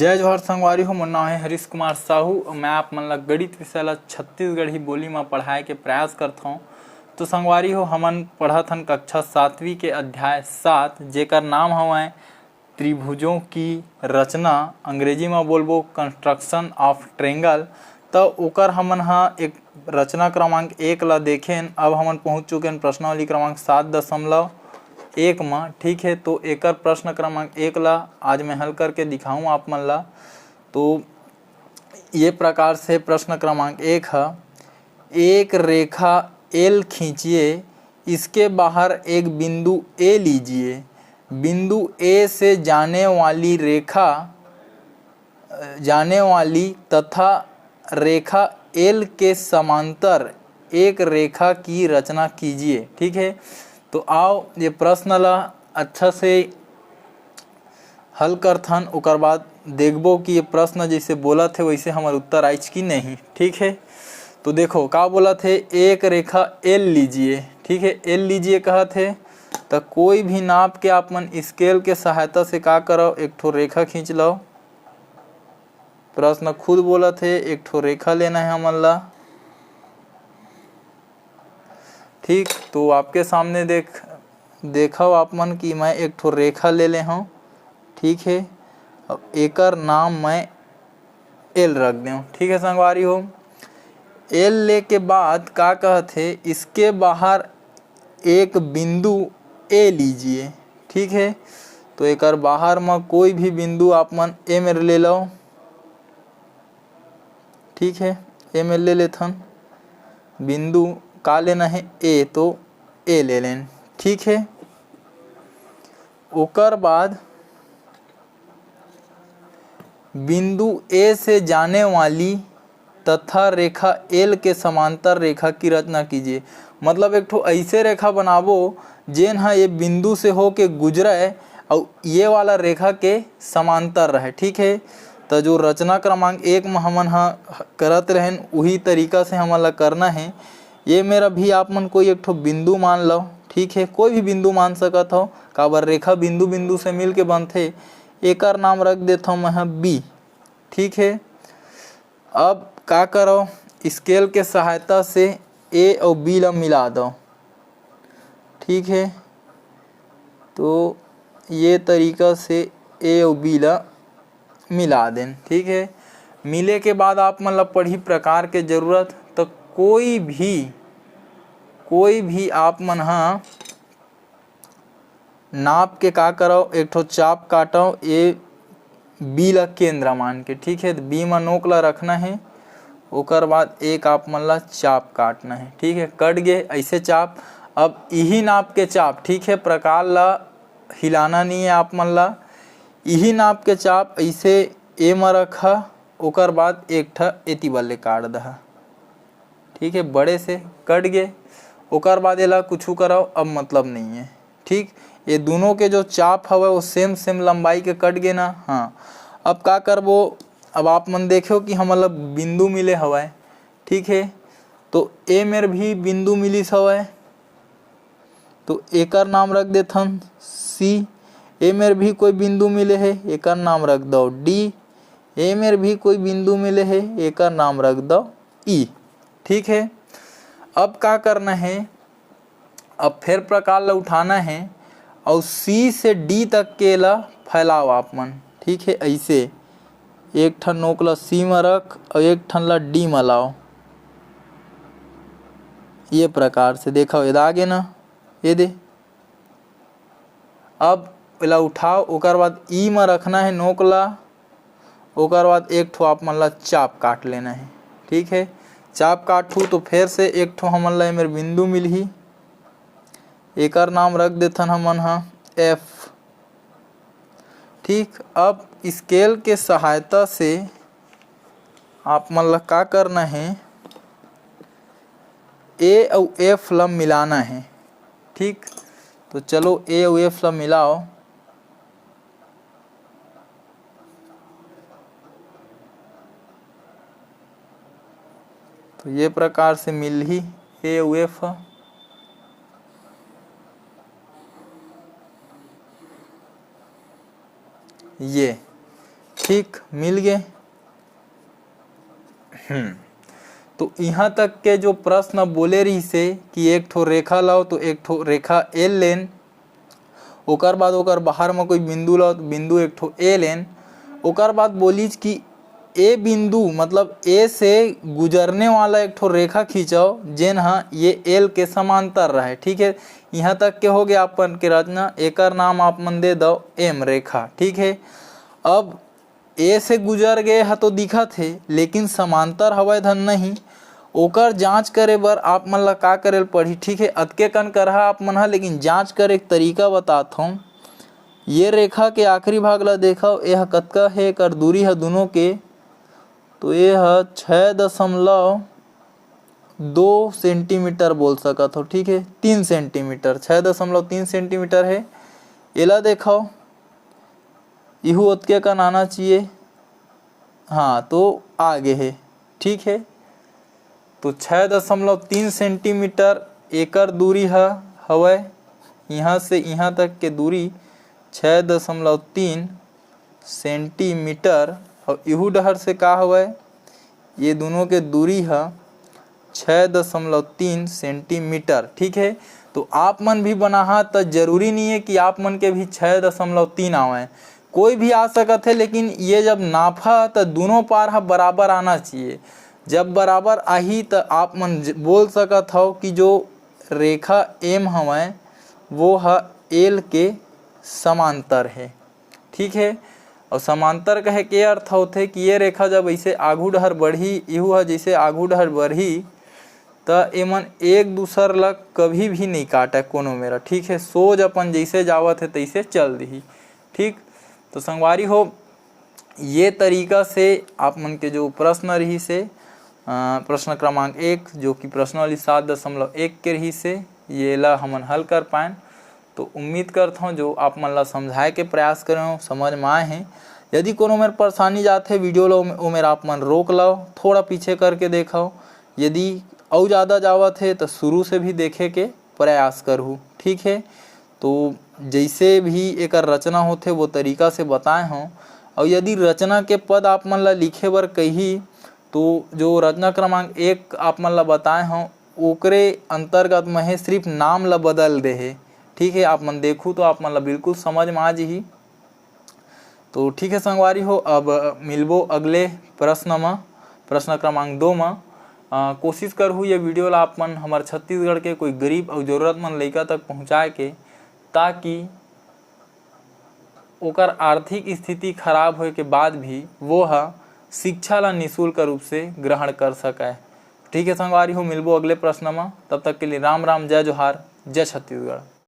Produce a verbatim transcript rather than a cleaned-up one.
जय जोहार संगवारी हो, मोर नाम है हरीश कुमार साहू और मैं आप मन ला गणित विषय ला छत्तीसगढ़ी बोली मा पढ़ाए के प्रयास करत हौं। तो संगवारी हो, हमन पढ़त हन कक्षा सातवीं के अध्याय सात, जेकर नाम हवय त्रिभुजों की रचना, अंग्रेजी मा बोलबो construction of triangle। त ओकर हमन हा एक रचना क्रमांक एक ला देखेन। अब हमन पहुंच चुके हन प्रश्नावली क्रमांक सात दशमलव एक मा, ठीक है। तो एकर प्रश्न क्रमांक एक ला आज मैं हल करके दिखाऊं आप मन ला। तो ये प्रकार से प्रश्न क्रमांक एक है, एक रेखा एल खींचिए, इसके बाहर एक बिंदु ए लीजिए। बिंदु ए से जाने वाली रेखा, जाने वाली तथा रेखा एल के समांतर एक रेखा की रचना कीजिए, ठीक है। तो आओ ये प्रश्न ला अच्छा से हल करथन, ओकर बाद देखबो कि ये प्रश्न जैसे बोलत हे वैसे हमर उत्तर आइच कि नहीं, ठीक है। तो देखो का बोलत हे, एक रेखा एल लीजिए, ठीक है, एल लीजिए कहत हे। तो कोई भी नाप के आप मन स्केल के सहायता से का करो, एक ठो रेखा खींच लो। प्रश्न खुद बोलत हे, एक ठो रेखा लेना है हमन ला, ठीक। तो आपके सामने देख देखव आप मन कि मैं एक ठो रेखा ले ले हूँ, ठीक है। अब एकर नाम मैं एल रख देव, ठीक है संगवारी हो। एल ले के बाद का कहत हे, इसके बाहर एक बिंदु ए लीजिए, ठीक है। तो एकर बाहर म कोई भी बिंदु आप मन ए मेर ले लो, ठीक है, ए मेर ले लेथन। बिंदु का लेना है, ए, तो ए ले लेन, ठीक है। ओकर बाद बिंदु ए से जाने वाली तथा रेखा एल के समांतर रेखा की रचना कीजिए। मतलब एक ठो ऐसे रेखा बनाबो जेन ह ये बिंदु से हो के गुजरे अउ ये वाला रेखा के समांतर रहे, ठीक है। तो जो रचना क्रमांक एक में हमन ह करत रहेन, उही तरीका से हमन ला करना है। ये मेर अभी आप मन कोई एक ठो बिंदु मान लो, ठीक है, कोई भी बिंदु मान सकत हो, काबर रेखा बिंदु बिंदु से मिल के बनथे। एकर नाम रख देथव मैं ह बी, ठीक है। अब का करो, स्केल के सहायता से ए अउ बी ला मिला दो, ठीक है। तो ये तरीका से ए अउ बी ला मिला देन, ठीक है। मिले के बाद आप मन ला पड़ही प्रकार के जरूरत, तो कोई भी कोई भी आप मन हा नाप के का करव, एक ठो चाप काटव, ए बी ला केंद्र मान के, ठीक है। बी मा नोक ला रखना है, ओकर बाद एक आप मन ला चाप काटना है, ठीक है। कट गे ऐसे चाप। अब इही नाप के चाप, ठीक है, प्रकार ला हिलाना नहीं है आप मन ला। इही नाप के चाप ऐसे ए मा रखा, ओकर बाद एक ठा एती बल्ले काट दहा, ठीक है, बड़े से कट गे। ओकर बाद एला कुछू करव, अब मतलब नहीं है, ठीक। ये दोनों के जो चाप हवय वो सेम सेम लंबाई के कट गे ना। हाँ, अब का करबो, अब आप मन देखो कि हमन ला बिंदु मिले हवय, ठीक है। तो ए मेर भी बिंदु मिलिस हवय, तो एकर नाम रख देथन सी। ए मेर भी कोई बिंदु मिले हे, एकर नाम रख दो डी। ए मेर भी कोई बिंदु मिले हे, एकर नाम रख दो ई, ठीक है। अब का करना है, अब फेर प्रकार ला उठाना है अउ सी से डी तक के ला फैलाओ आप मन, ठीक है। ऐसे एक ठन नोक ला सी मा रख अउ एक ठन ला डी मा लाओ। ये प्रकार से देखो, एदा आगे ना, ये दे। अब एला उठाओ, ओकर बाद ई मा रखना है नोक ला, ओकर बाद एक ठो आप मन ला चाप काट लेना है, ठीक है। चाप काटहू तो फेर से एक ठो हमन ला एमेर बिंदु मिलही, एकर नाम रख देथन हमन हा एफ, ठीक। अब स्केल के सहायता से आप मन ला का करना है, ए अउ एफ ला मिलाना है, ठीक। तो चलो ए अउ एफ ला मिलाओ। तो ये प्रकार से मिलही ए अउ एफ ह। ये ठीक, मिल गे। हम्म, तो इहाँ तक के जो प्रश्न बोले रहिसे कि एक ठो रेखा लाओ, तो एक ठो रेखा एल लेन, ओकर बाद ओकर बाहर म कोई बिंदु लाओ, तो बिंदु एक ठो ए लेन। ओकर बाद बोलिस कि ए बिंदु, मतलब ए से गुजरने वाला एक ठो रेखा खींचो, जेन ह ये एल के समांतर रहे। ठीक है, इहाँ तक के हो गया अपन के रचना। एकर नाम आप मन दे दो एम रेखा। ठीक है, अब ए से गुजर गए ह तो दिखत हे, लेकिन समांतर हवय धन नहीं, ओकर जांच करे बर आप मन ला का करे ल पड़ही? ठीक है, अतके कन करहा आप मन ह, लेकिन जांच करे के तरीका बतात हूँ। ये रेखा के आखिरी भाग ला देखव, ए ह कतका हे, एकर दूरी ह दोनों के, तो ए ह छः दशमलव दो सेंटीमीटर बोल सकत हो। ठीक है, तीन सेंटीमीटर, छः दशमलव तीन सेंटीमीटर है। एला देखव, इहू ओतके कन आना चाहिए। हाँ, तो आ गे हे। ठीक है, तो छः दशमलव तीन सेंटीमीटर एकर दूरी ह हवय। यहाँ से यहाँ तक के दूरी छः दशमलव तीन सेंटीमीटर। और इहू डहर से का हवय, ये दोनों के दूरी ह छः दशमलव तीन सेंटीमीटर। ठीक है, तो आप मन भी बनाहा, तो जरूरी नहीं है कि आप मन के भी छः दशमलव तीन आवे, कोई भी आ सकत है, लेकिन ये जब नापहा तो दोनों पार ह बराबर आना चाहिए। जब बराबर आही तो आप मन ज-, बोल सकत हो कि जो रेखा एम हवय वो ह एल के समांतर है। ठीक है, और समांतर कहे के अर्थ होथे कि ये रेखा जब ऐसे आघू डहर बढ़ही, इहू ह जैसे आघू डहर बढ़ही, त एमन एक दूसर ला कभी भी नहीं काटय कोनो मेरा। ठीक है, सोज अपन जैसे जावत है तैसे चल दिही। ठीक, तो संगवारी हो, ये तरीका से आप मन के जो प्रश्न रहिसे, अ, प्रश्न क्रमांक एक, जो कि प्रश्नावली सात दशमलव एक के रहिसे, ये ला हमन हल कर पाएन। तो उम्मीद करत हौं जो आप मन ला समझाए के प्रयास करे हौं, समझ में आए हे। यदि कोनो मेर परेशानी जात हे वीडियो ला, ओमे-, ओमेर आप मन रोक लव, थोड़ा पीछे करके देखव। यदि अउ ज़्यादा जावत हे तो शुरू से भी देखे के प्रयास करहू। ठीक है, तो जैसे भी एकर रचना होथे वो तरीका से बताए हौं। और यदि रचना के पद आप मन ला लिखे बर कही, तो जो रचना क्रमांक एक आप मन ला बताए हौं, ओकरे अंतर्गत में हे सिर्फ नाम ला बदल दे हे। ठीक है, आप मन देखू तो आप मन ला बिल्कुल समझ में आ जही। तो ठीक है संगवारी हो, अब मिलबो अगले प्रश्न म, प्रश्न क्रमांक दो म। अ, कोशिश करहू ये वीडियो ला आप मन हमर छत्तीसगढ़ के कोई गरीब अउ जरूरतमंद लइका तक पहुँचाए के, ताकि ओकर आर्थिक स्थिति खराब होए के बाद भी वो ह शिक्षा ला निशुल्क रूप से ग्रहण कर सकय। ठीक है संगवारी हो, मिलबो अगले प्रश्न म। तब तक के लिए राम राम, जय जोहार, जय छत्तीसगढ़।